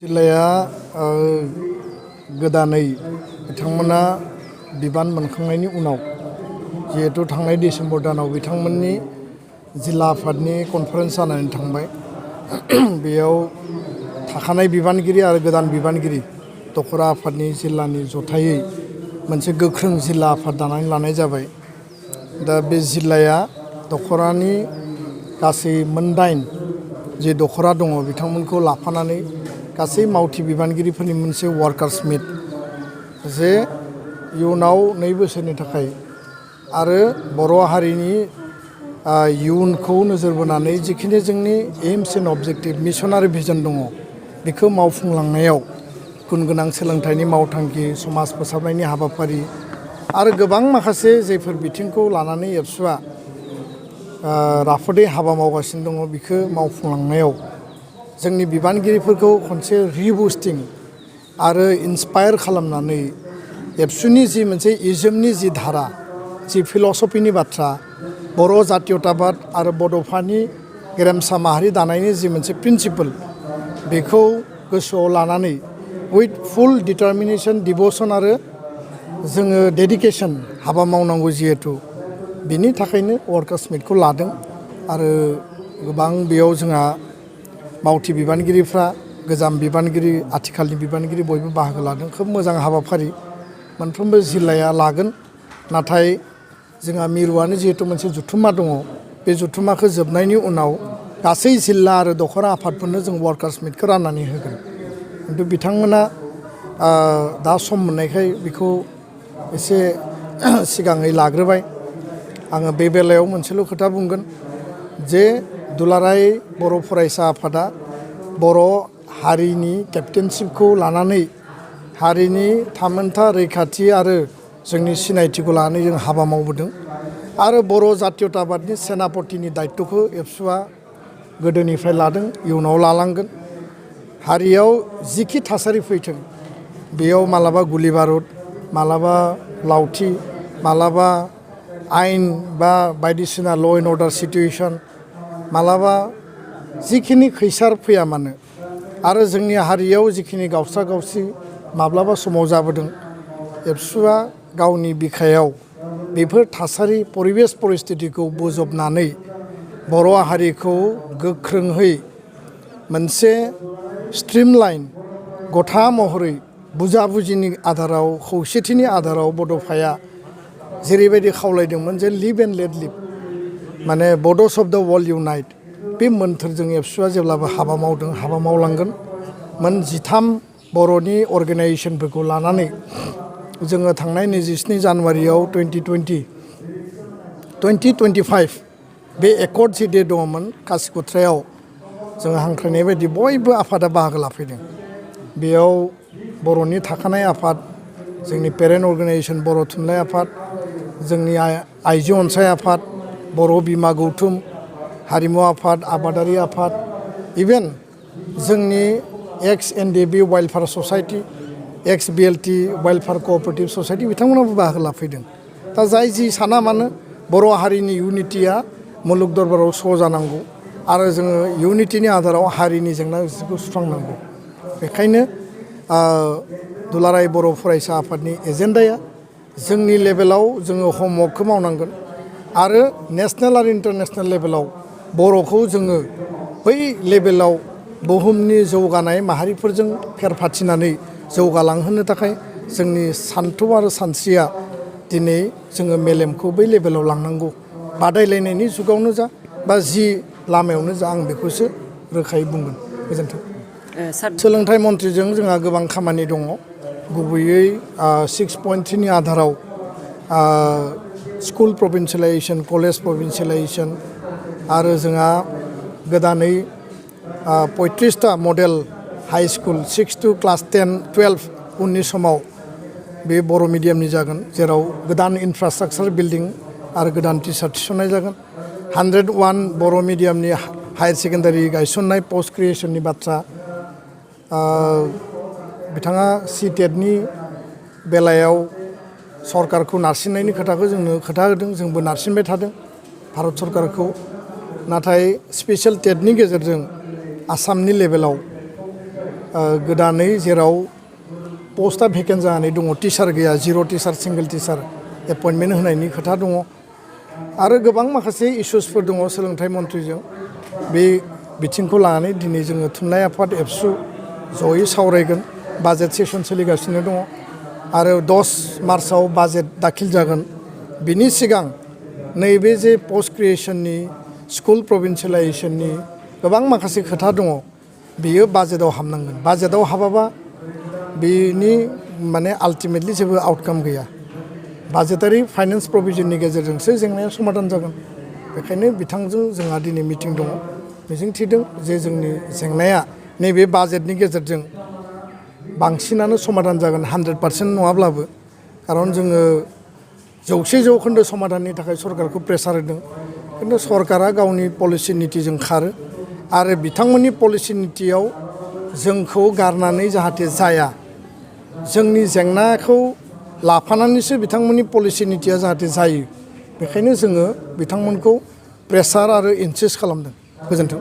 जिल्लाया गोदानै बिथांमोना बिबान मोनखांनायनि उनाव जिहेतु थांनाय डिसेम्बर दानाव बिथांमोननि जिल्ला आफादनि कनफारेन्स जानानै थांबाय। बेयाव थाखानाय बिबानगिरि आरो गोदान बिबानगिरि दख'र आफादनि जिल्लानि जथायै मोनसे गोख्रों जिल्ला आफाद दानानै लानाय जाबाय। दा बे जिल्लाया दख'रानि गासै मोन 8 जे दख'रा दङ बिथांमोनखौ लाफानानै गासै मावथि बिबानगिरिफोरनि मोनसे वार्कार्स मिट जे इयुनाव 2 बोसोरनि थाखाय आरो बर' हारिनि इयुनखौ नोजोर बोनानै जिखिनि जोंनि AIIMS and objective missionary vision दङ बेखौ मावफुंलांनायाव गुन गोनां सोलोंथाइनि मावथांखि, समाज फोसाबनायनि हाबाफारि आरो गोबां माखासे जायफोर बिथिंखौ लानानै एबसुआ राफोदै हाबा मावगासिनो दङ बेखौ मावफुंलांनायाव जोंनि बिबानगिरिफोरखौ खनसे रिबुस्टिं आरो इन्सपायार खालामनानै एबसुनि जि मोनसे इजमनि जि धारा जि फिलसफिनि बाथ्रा बर' जातीयताबाद आरो बड'फानि गेरेमसा माहारि दानायनि जि मोनसे प्रिन्सिपल बेखौ गोसोआव लानानै उइथ फुल डिटारमिनेसन डिभ'सन आरो जोङो डेडिकेसन हाबा मावनांगौ जिहेतु बिनि थाखायनो वार्कार्स मिटखौ लादों आरो गोबां बेयाव जोंहा मावथि बिबानगिरिफ्रा गोजाम बिबानगिरि आथिखालनि बिबानगिरि बयबो बाहागो लादों। खोब मोजां हाबाफारि मोनफ्रोमबो जिल्लाया लागोन। नाथाय जोंहा मिरुआनो जिहेतु मोनसे जुथुम्मा दङ बे जुथुम्माखौ जोबनायनि उनाव गासै जिल्ला आरो दख'रा आफादफोरनो जों वार्कार्स मिटखौ राननानै होगोन। खिन्थु बिथांमोना दा सम मोननायखाय बेखौ एसे सिगाङै लाग्रोबाय। आङो बे बेलायाव मोनसेल' खोथा बुंगोन जे दुलाराय बर' फरायसा आफादा बर' हारिनि केप्टेनशिपखौ लानानै हारिनि थामोनथा रैखाथि आरो जोंनि सिनायथिखौ लानानै जों हाबा मावबोदों आरो बर' जातीयताबादनि सेनापतिनि दायित्वखौ एबसुआ गोदोनिफ्राय लादों, इयुनाव लालांगोन। हारियाव जिखि थासारि फैथों बेयाव मालाबा गुलि बारुद, मालाबा लावथि, मालाबा आइन बा बायदिसिना ल' एन्ड अर्डार सिटुएसन, मालाबा जिखिनि खैसार फैया मानो आरो जोंनि हारियाव जिखिनि गावस्रा गावस्रि माब्लाबा समाव जाबोदों एबसुआ गावनि बिखायाव बेफोर थासारि परिबेस परिस्थितिखौ बोजबनानै बर' हारिखौ गोख्रोङै मोनसे स्ट्रिमलाइन गथा महरै बुजा बुजिनि आधाराव खौसेथिनि आधाराव बड'फाया जेरैबायदि खावलायदोंमोन जे लिभ एन्ड लेट लिभ माने बड'स अफ द वर्ल्ड इउनाइट बे मोन्थोरजों एबसुआ जेब्लाबो हाबा मावदों, हाबा मावलांगोन। मोन 13 बर'नि अर्गेनाइजेसनफोरखौ लानानै जोङो थांनाय 27 जानुवारियाव 2025 बे एकर्ड जि दे दङमोन कासिक'त्रायाव जोङो हांख्रायनाय बायदि बयबो आफादा बाहागो लाफैदों। बेयाव बर'नि थाखानाय आफाद, जोंनि पेरेन्ट अर्गेनाइजेसन बर' थुनलाइ आफाद, जोंनि आइजो अनसाय आफाद, बर' बिमा गौथुम, हारिमु आफाद, आबादारि आफाद, इभेन जोंनि एक्स NDB वेलफेयार ससाइटि, एक्स BLT वेलफेयार कअपारेटिभ ससाइटि बिथांमोनाबो बाहागो लाफैदों। दा जाय जि साना मानो बर' हारिनि इउनिटिया मुलुग दरबाराव स' जानांगौ आरो जोङो इउनिटिनि आधाराव हारिनि जेंना जेंसिखौ सुस्रांनांगौ। बेखायनो दुलाराय बर' फरायसा आफादनि एजेन्डाया जोंनि लेभेलाव जोङो हमवर्कखौ मावनांगोन आरो नेसनेल आरो इन्टारनेसनेल लेभेलाव बर'खौ जोङो बै लेभेलाव बुहुमनि जौगानाय माहारिफोरजों फेर फाथिनानै जौगालांहोनो थाखाय जोंनि सान्थौ आरो सानस्रिया दिनै जोङो मेलेमखौ बै लेभेलाव लांनांगौ। बादायलायनायनि जुगावनो जा बा जि लामायावनो जा आं बेखौसो रोखायै बुंगोन। गोजोन्थों। सोलोंथाइ मन्थ्रिजों जोंहा गोबां खामानि दङ। गुबैयै 6.3 नि आधाराव स्कुल प्रभिन्सियेलाइजेसन, कलेज प्रभिन्सियेलाइजेसन आरो जोंहा गोदानै 35टा model high school 6 to class 10, 12 उननि समाव बे बर' मिडियामनि जागोन, जेराव गोदान इनफ्रास्ट्राक्चार बिल्डिं आरो गोदान टिचार थिसननाय जागोन। 101 बर' मिडियामनि हायार सेकेन्डारि गायसननाय पस्ट क्रिएसननि बाथ्रा बिथाङा CTETनि बेलायाव सरकारखौ नारसिननायनि खोथाखौ जोंनो खोथा होदों, जोंबो नारसिनबाय थादों भारत सरकारखौ। नाथाय स्पेसियेल टेटनि गेजेरजों आसामनि लेभेलाव गोदानै जेराव पस्टआ भेकेन्ट जानानै दङ टिचार गैया 0 टिचार सिंगल टिचार एपइन्टमेन्ट होनायनि खोथा दङ आरो गोबां माखासे इस्युसफोर दङ सोलोंथाइ मन्थ्रिजों बे बिथिंखौ लानानै दिनै जोङो थुनलाइ आफाद एबसु जयै सावरायगोन बाजेट सेसन सोलिगासिनो दङ आरो 10 मार्चआव बाजेट दाखिल जागोन बिनि सिगां नैबे जे पस्ट क्रिएसननि स्कुल प्रभिन्सियेलाइजेसननि गोबां माखासे खोथा दङ बेयो बाजेटआव हाबनांगोन बाजेटआव हाबाबा बेनि माने आल्टिमेटलि जेबो आउटकाम गैया बाजेटारि फाइनेन्स प्रभिजननि गेजेरजोंसो जेंनाया समाधान जागोन बेखायनो बिथांजों जोंहा दिनै मिटिं दङ मिजिं थिदों जे जोंनि जेंनाया नैबे बाजेटनि गेजेरजों बांसिनानो समाधान जागोन 100% नङाब्लाबो खारन जोङो 100% समाधाननि थाखाय सरकारखौ प्रेसार होदों खिन्थु सरकारा गावनि पलिसि नीतिजों खारो आरो बिथांमोननि पलिसि नीतियाव जोंखौ गारनानै जाहाथे जाया जोंनि जेंनाखौ लाफानानैसो बिथांमोननि पलिसि नीतिया जाहाथे जायो बेखायनो जोङो बिथांमोनखौ प्रेसार आरो इनसिस्ट खालामदों गोजोन्थों